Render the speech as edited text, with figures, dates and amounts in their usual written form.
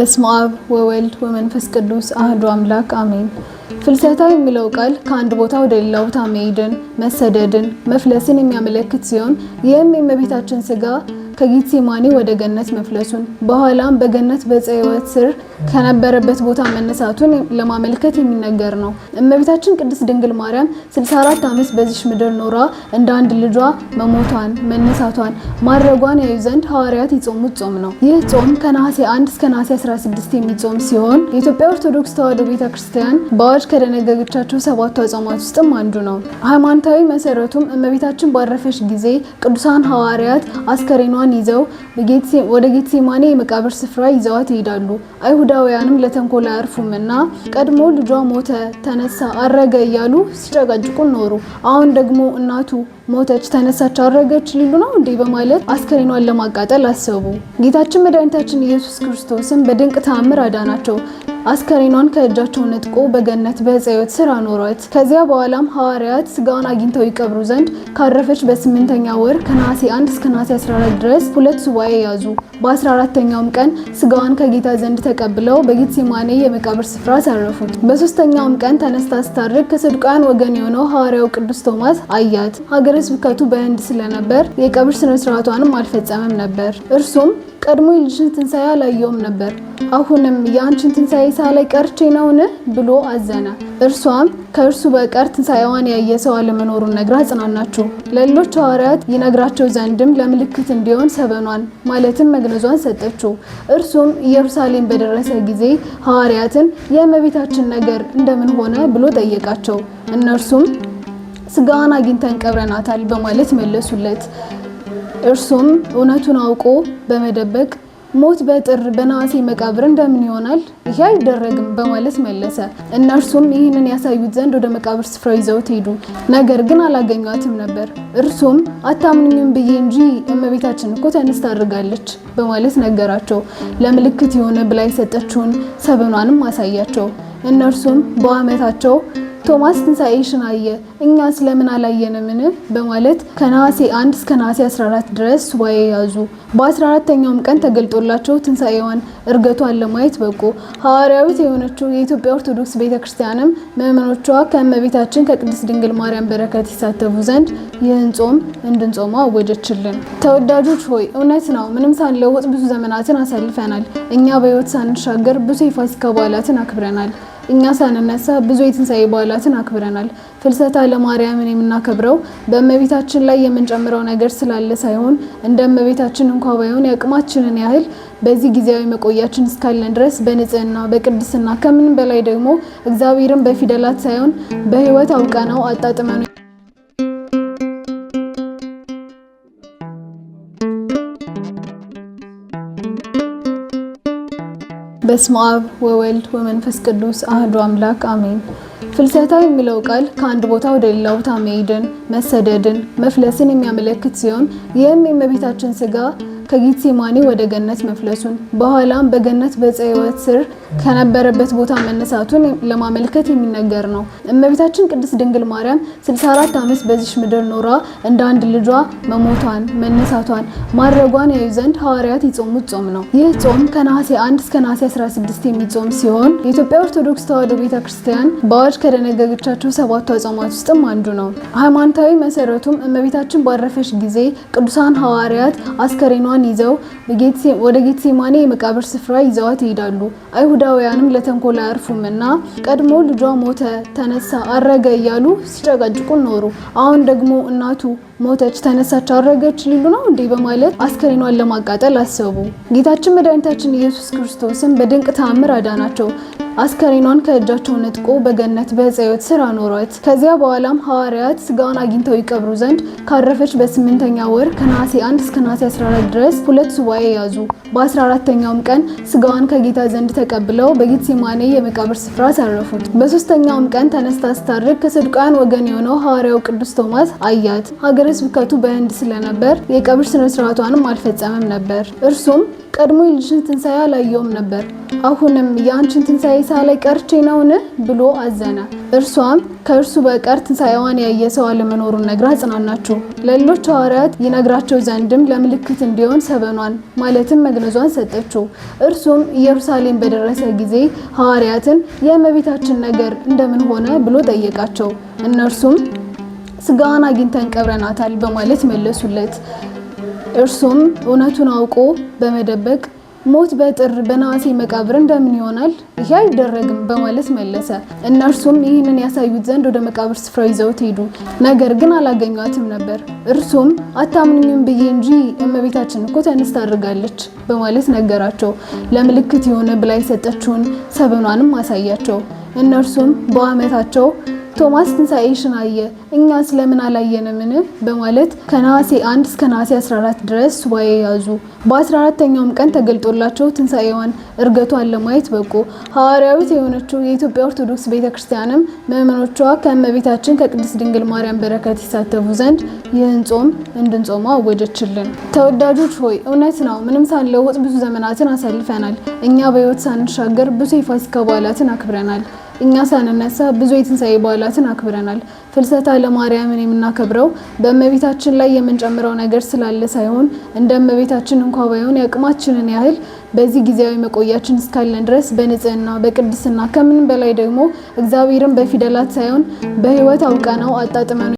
በስመ አብ ወወልድ ወመንፈስ ቅዱስ አህዱ አምላክ አሜን። ፍልሰታ የሚለው ቃል ከአንድ ቦታ ወደ ሌላ ቦታ መሄድን፣ መሰደድን፣ መፍለስን የሚያመለክት ሲሆን ይህም የእመቤታችን ስጋ ከጌቴሴማኒ ወደ ገነት መፍለሱን በኋላም በገነት በዕፀ ሕይወት ስር ከነበረበት ቦታ መነሳቱን ለማመልከት የሚነገር ነው። እመቤታችን ቅድስት ድንግል ማርያም 64 ዓመት በዚች ምድር ኖራ እንደ አንድ ልጇ መሞቷን፣ መነሳቷን፣ ማድረጓን ያዩ ዘንድ ሐዋርያት የጾሙት ጾም ነው። ይህ ጾም ከነሐሴ 1 እስከ ነሐሴ 16 የሚጾም ሲሆን የኢትዮጵያ ኦርቶዶክስ ተዋሕዶ ቤተክርስቲያን በአዋጅ ከደነገገቻቸው ሰባቱ አጽዋማት ውስጥም አንዱ ነው። ሃይማኖታዊ መሰረቱም እመቤታችን ባረፈች ጊዜ ቅዱሳን ሐዋርያት አስከሬኗን ይዘው ወደ ጌቴሴማኒ የመቃብር ስፍራ ይዘዋት ይሄዳሉ። አይሁዳውያንም ለተንኮል አያርፉምና ቀድሞ ልጇ ሞተ፣ ተነሳ፣ አረገ እያሉ ሲጨቃጭቁ ኖሩ። አሁን ደግሞ እናቱ ሞተች፣ ተነሳች፣ አረገች ሊሉ ነው እንዴ በማለት አስከሬኗን ለማቃጠል አሰቡ። ጌታችን መድኃኒታችን ኢየሱስ ክርስቶስን በድንቅ ተአምር አዳናቸው። አስከሬኗን ከእጃቸው ነጥቆ በገነት በዕፀ ሕይወት ስር አኖሯት። ከዚያ በኋላም ሐዋርያት ስጋዋን አግኝተው ይቀብሩ ዘንድ ካረፈች በስምንተኛ ወር ከነሐሴ 1 እስከ ነሐሴ 14 ድረስ ሁለት ሱባኤ ያዙ። በ14ተኛውም ቀን ስጋዋን ከጌታ ዘንድ ተቀብለው በጌቴሴማኒ የመቃብር ስፍራ አሳረፉት። በሶስተኛውም ቀን ተነስታ ስታርግ ከሰዱቃውያን ወገን የሆነው ሐዋርያው ቅዱስ ቶማስ አያት። ሀገረ ስብከቱ በህንድ ስለነበር የቀብር ስነ ስርዓቷንም አልፈጸመም ነበር። እርሱም ቀድሞ የልጅሽን ትንሣኤ አላየውም ነበር፣ አሁንም የአንቺን ትንሣኤ ሳላይ ቀርቼ ነውን ብሎ አዘነ። እርሷም ከእርሱ በቀር ትንሣኤዋን ያየ ሰው አለመኖሩን ነግራ አጽናናችው። ለሌሎች ሐዋርያት ይነግራቸው ዘንድም ለምልክት እንዲሆን ሰበኗን ማለትም መግነዟን ሰጠችው። እርሱም ኢየሩሳሌም በደረሰ ጊዜ ሐዋርያትን የእመቤታችን ነገር እንደምን ሆነ ብሎ ጠየቃቸው። እነርሱም ስጋዋን አግኝተን ቀብረናታል በማለት መለሱለት። እርሱም እውነቱን አውቆ በመደበቅ ሞት በጥር በነሐሴ መቃብር እንደምን ይሆናል? ይሄ አይደረግም በማለት መለሰ። እነርሱም ይህንን ያሳዩት ዘንድ ወደ መቃብር ስፍራው ይዘውት ሄዱ። ነገር ግን አላገኟትም ነበር። እርሱም አታምኑኝም ብዬ እንጂ እመቤታችን እኮ ተነስታ አድርጋለች በማለት ነገራቸው። ለምልክት የሆነ ብላ የሰጠችውን ሰበኗንም አሳያቸው። እነርሱም በዓመታቸው ቶማስ ትንሣኤሽን አየ እኛ ስለምን አላየንምን? በማለት ከነሐሴ 1 እስከ ነሐሴ 14 ድረስ ሱባኤ ያዙ። በ14ተኛውም ቀን ተገልጦላቸው ትንሣኤዋን እርገቷን ለማየት በቁ። ሐዋርያዊት የሆነችው የኢትዮጵያ ኦርቶዶክስ ቤተክርስቲያንም ምእመኖቿ ከእመቤታችን ከቅድስት ድንግል ማርያም በረከት ይሳተፉ ዘንድ ይህን ጾም እንድንጾመው አወጀችልን። ተወዳጆች ሆይ እውነት ነው፣ ምንም ሳንለውጥ ብዙ ዘመናትን አሳልፈናል። እኛ በሕይወት ሳንሻገር ብዙ የፋሲካ በዓላትን አክብረናል። እኛ ሳንነሳ ብዙ የትንሣኤ በዓላትን አክብረናል። ፍልሰታ ለማርያምን የምናከብረው በእመቤታችን ላይ የምንጨምረው ነገር ስላለ ሳይሆን እንደ እመቤታችን እንኳ ባይሆን የአቅማችንን ያህል በዚህ ጊዜያዊ መቆያችን እስካለን ድረስ በንጽህና በቅድስና ከምንም በላይ ደግሞ እግዚአብሔርን በፊደላት ሳይሆን በሕይወት አውቀነው አጣጥመነው በስመ አብ ወወልድ ወመንፈስ ቅዱስ አህዱ አምላክ አሜን። ፍልሰታ የሚለው ቃል ከአንድ ቦታ ወደ ሌላ ቦታ መሄድን፣ መሰደድን፣ መፍለስን የሚያመለክት ሲሆን ይህም የእመቤታችን ስጋ ከጌቴሴማኒ ወደ ገነት መፍለሱን በኋላም በገነት በዕፀ ሕይወት ስር ከነበረበት ቦታ መነሳቱን ለማመልከት የሚነገር ነው። እመቤታችን ቅድስት ድንግል ማርያም 64 ዓመት በዚች ምድር ኖራ እንደ አንድ ልጇ መሞቷን፣ መነሳቷን፣ ማድረጓን ያዩ ዘንድ ሐዋርያት የጾሙት ጾም ነው። ይህ ጾም ከነሐሴ 1 እስከ ነሐሴ 16 የሚጾም ሲሆን የኢትዮጵያ ኦርቶዶክስ ተዋሕዶ ቤተክርስቲያን በአዋጅ ከደነገገቻቸው ሰባቱ አጽዋማት ውስጥም አንዱ ነው። ሃይማኖታዊ መሰረቱም እመቤታችን ባረፈች ጊዜ ቅዱሳን ሐዋርያት አስከሬኗን ይዘው ወደ ጌቴሴማኒ የመቃብር ስፍራ ይዘዋት ይሄዳሉ። አይሁዳውያንም ለተንኮል አያርፉምና ቀድሞ ልጇ ሞተ፣ ተነሳ፣ አረገ እያሉ ሲጨቃጭቁ ኖሩ። አሁን ደግሞ እናቱ ሞተች፣ ተነሳች፣ አረገች ሊሉ ነው እንዴ በማለት አስከሬኗን ለማቃጠል አሰቡ። ጌታችን መድኃኒታችን ኢየሱስ ክርስቶስን በድንቅ ተአምር አዳናቸው። አስከሬኗን ከእጃቸው ነጥቆ በገነት በዕፀ ሕይወት ስር አኖሯት። ከዚያ በኋላም ሐዋርያት ስጋዋን አግኝተው ይቀብሩ ዘንድ ካረፈች በስምንተኛ ወር ከነሐሴ 1 እስከ ነሐሴ 14 ድረስ ሁለት ሱባኤ ያዙ። በ14ተኛውም ቀን ስጋዋን ከጌታ ዘንድ ተቀብለው በጌቴሴማኒ የመቃብር ስፍራ አሳረፉት። በሶስተኛውም ቀን ተነስታ ስታርግ ከሰዱቃውያን ወገን የሆነው ሐዋርያው ቅዱስ ቶማስ አያት። ሀገረ ስብከቱ በህንድ ስለነበር የቀብር ስነ ስርዓቷንም አልፈጸመም ነበር። እርሱም ቀድሞ የልጅሽን ትንሣኤ አላየውም ነበር፣ አሁንም የአንቺን ትንሣኤ ሳላይ ቀርቼ ነውን? ብሎ አዘነ። እርሷም ከእርሱ በቀር ትንሣኤዋን ያየ ሰው አለመኖሩን ነግራ አጽናናችው። ለሌሎች ሐዋርያት ይነግራቸው ዘንድም ለምልክት እንዲሆን ሰበኗን ማለትም መግነዟን ሰጠችው። እርሱም ኢየሩሳሌም በደረሰ ጊዜ ሐዋርያትን የእመቤታችን ነገር እንደምን ሆነ ብሎ ጠየቃቸው። እነርሱም ስጋዋን አግኝተን ቀብረናታል በማለት መለሱለት። እርሱም እውነቱን አውቆ በመደበቅ ሞት በጥር በነሐሴ መቃብር እንደምን ይሆናል? ይሄ አይደረግም በማለት መለሰ። እነርሱም ይህንን ያሳዩት ዘንድ ወደ መቃብር ስፍራው ይዘውት ሄዱ። ነገር ግን አላገኟትም ነበር። እርሱም አታምኑኝም ብዬ እንጂ እመቤታችን እኮ ተነስታ አድርጋለች በማለት ነገራቸው። ለምልክት የሆነ ብላ የሰጠችውን ሰበኗንም አሳያቸው። እነርሱም በዓመታቸው ቶማስ ትንሣኤሽን አየ እኛ ስለምን አላየንምን? በማለት ከነሐሴ 1 እስከ ነሐሴ 14 ድረስ ሱባኤ ያዙ። በ14ተኛውም ቀን ተገልጦላቸው ትንሣኤዋን እርገቷን ለማየት በቁ። ሐዋርያዊት የሆነችው የኢትዮጵያ ኦርቶዶክስ ቤተክርስቲያንም ምእመኖቿ ከእመቤታችን ከቅድስት ድንግል ማርያም በረከት ይሳተፉ ዘንድ ይህን ጾም እንድንጾመው አወጀችልን። ተወዳጆች ሆይ እውነት ነው፣ ምንም ሳንለውጥ ብዙ ዘመናትን አሳልፈናል። እኛ በሕይወት ሳንሻገር ብዙ የፋሲካ በዓላትን አክብረናል። እኛ ሳንነሳ ብዙ የትንሣኤ በዓላትን አክብረናል። ፍልሰታ ለማርያምን የምናከብረው በእመቤታችን ላይ የምንጨምረው ነገር ስላለ ሳይሆን እንደ እመቤታችን እንኳ ባይሆን የአቅማችንን ያህል በዚህ ጊዜያዊ መቆያችን እስካለን ድረስ በንጽህና በቅድስና ከምንም በላይ ደግሞ እግዚአብሔርን በፊደላት ሳይሆን በሕይወት አውቀነው አጣጥመነው